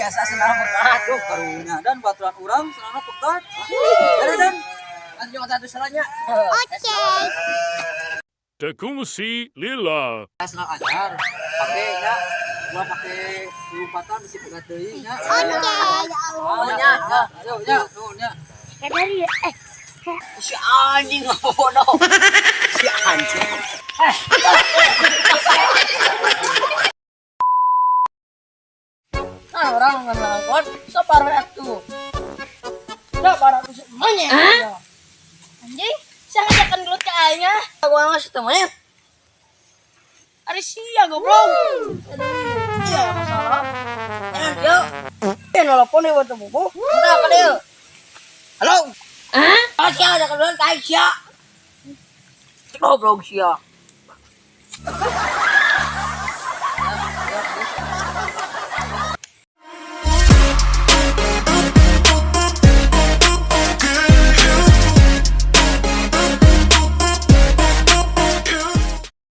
Biasa sendal pegat. Duh, karunya dan baturan urang sendalna pegat. Ada dan. Anjing satu salahnya. Oke. Tekungsi lila. Sendal anyar. Pake nya. Gua pake lompatan bisi pegat deui nya. Oke. Oh, nya, nya. Ayo nya, nuhun nya. Dari Si anjing bodoh. Si anjing. Nah, orang nggak ngangkot, sabar atuh. Sabar atuh semuanya. Anjing, saya ngajakan gelut ke aingnya. Gua mah monyet. Ari sia goblok. Iya, masalah. Eh, yo. Eh, nelpon deui waktu buku. Udah ka dieu. Halo. Ah, sia ada keluar tai sia. Goblok sia.